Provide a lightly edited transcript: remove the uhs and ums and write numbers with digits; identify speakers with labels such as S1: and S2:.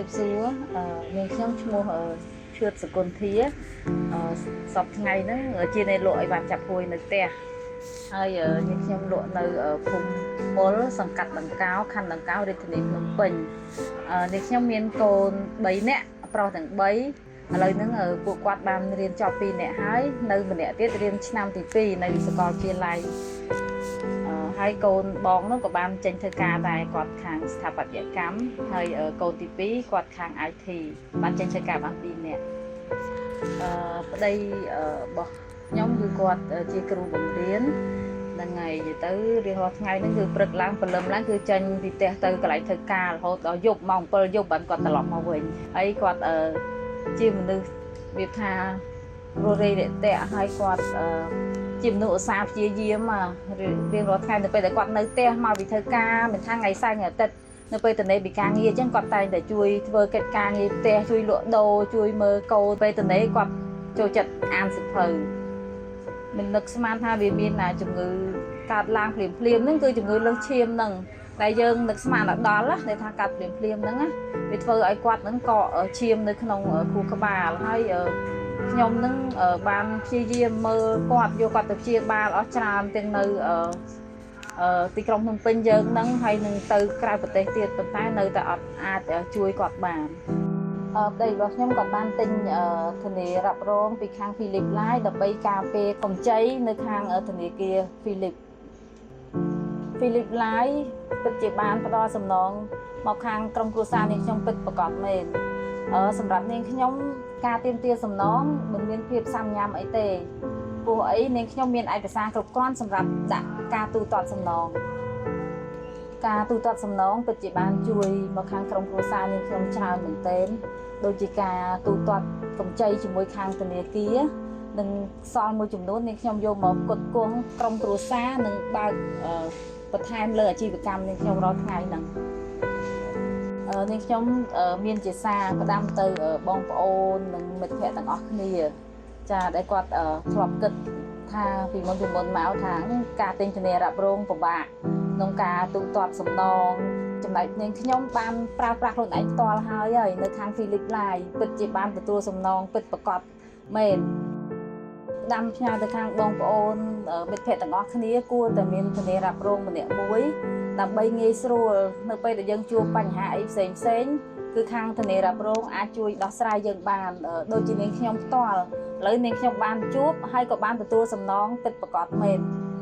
S1: រាបសួរអឺនាងខ្ញុំឈ្មោះឈឿតសកុន្ធាអឺសប្តាហ៍ថ្ងៃហ្នឹងជាអ្នកលក់អីវ៉ាន់ចាប់ហួយនៅផ្ទះហើយនាងខ្ញុំលក់នៅភូមិពុលសង្កាត់ដង្កោខណ្ឌដង្កោរាជធានីភ្នំពេញនាងខ្ញុំមានកូន3នាក់ប្រុសទាំង3ឥឡូវហ្នឹងពួកគាត់បានរៀនចប់2នាក់ហើយនៅម្នាក់ទៀតរៀនឆ្នាំទី2នៅសាកលវិទ្យាល័យ ហើយកូនបងនោះក៏បានចេញធ្វើការដែរគាត់ខាងស្ថាបត្យកម្មហើយកូនទី2គាត់ខាង IT បានចេញធ្វើការបាន2នាក់អឺប្តីរបស់ខ្ញុំគឺគាត់ជាគ្រូបង្រៀនហ្នឹងហើយនិយាយទៅរៀងរាល់ថ្ងៃហ្នឹងគឺព្រឹកឡើងព្រលឹមឡើងគឺចេញពីផ្ទះទៅកន្លែងធ្វើការរហូតដល់យប់ម៉ោង7យប់បានគាត់ត្រឡប់មកវិញហើយគាត់ជាមនុស្សវាថារស់រាយរាក់ទាក់ហើយគាត់អឺ ជាមនុស្សឧស្សាហ៍ព្យាយាមរៀងរាល់ថ្ងៃនៅពេលដែលគាត់នៅផ្ទះមកពីធ្វើការមិនថាថ្ងៃសៅរ៍ថ្ងៃអាទិត្យនៅពេលទំនេរពីការងារអញ្ចឹងគាត់តែងតែជួយធ្វើកិច្ចការងារផ្ទះជួយលក់ដូរជួយមើលកូនពេលទំនេរគាត់ចូលចិត្តអានសៀវភៅមិននឹកស្មានថាវាមានណាជំងឺកើតឡើងភ្លាមភ្លាមហ្នឹងគឺជំងឺលើសឈាមហ្នឹងតែយើងនឹកស្មានដល់ណាដែលថាកាត់ភ្លាមភ្លាមហ្នឹងណាវាធ្វើឲ្យគាត់ហ្នឹងកកឈាមនៅក្នុងខួរក្បាលហើយខ្ញុំនឹងបានព្យាយាមមើលគាត់យកគាត់ទៅព្យាបាលអស់ច្រើនទាំងនៅទីក្រុងភ្នំពេញយើងនឹងហើយនឹងទៅក្រៅប្រទេសទៀតប៉ុន្តែនៅតែអត់អាចជួយគាត់បានប្តីរបស់ខ្ញុំគាត់បានទិញធានារ៉ាប់រងពីខាង Phillip Life ដើម្បីការពារកម្ចីនៅខាងធនាគារ Phillip Phillip Life ពិតជាបានផ្ដល់សំណងមកខាងក្រុមគ្រួសារនេះខ្ញុំពិតប្រាកដមែនសម្រាប់នាងខ្ញុំការទាមទារសំណងមិនមានភាពសាំញ៉ាំអីទេព្រោះអីនាងខ្ញុំមានឯកសារគ្រប់គ្រាន់សម្រាប់ដាក់ការទូទាត់សំណងការទូទាត់សំណងពិតជាបានជួយមកខាងក្រុមគ្រួសារនាងខ្ញុំច្រើនមែនទែនដូចជាការទូទាត់កម្ចីជាមួយខាងធនាគារនិងសល់មួយចំនួននាងខ្ញុំយកមកផ្គត់ផ្គង់ក្រុមគ្រួសារនិងបើកបន្ថែមលើអាជីវកម្មនាងខ្ញុំរាល់ថ្ងៃហ្នឹងនាងខ្ញុំមានជាសារផ្ដាំទៅបងប្អូននិងមិត្តភ័ក្តិទាំងអស់គ្នាចាដែលគាត់ធ្លាប់គិតថាពីមុនពីមុនមកថាការទិញធានារ៉ាប់រងពិបាកក្នុងការទូទាត់សំណងចំណែកនាងខ្ញុំបានប្រើប្រាស់ខ្លួនឯងផ្ទាល់ហើយហើយនៅខាង Phillip Life ពិតជាបានទទួលសំណងពិតប្រាកដមែនផ្ដាំផ្ញើទៅខាងបងប្អូនមិត្តភ័ក្តិទាំងអស់គ្នាគួរតែមានធានារ៉ាប់រងម្នាក់មួយដើម្បីងាយស្រួលនៅពេលដែលយើងជួបបញ្ហាអីផ្សេងផ្សេងគឺខាងធានារ៉ាប់រងអាចជួយដោះស្រាយយើងបានដូចជានាងខ្ញុំផ្ទាល់ឥឡូវនាងខ្ញុំបានជួបហើយក៏បានទទួលសំណងពិតប្រាកដមែន។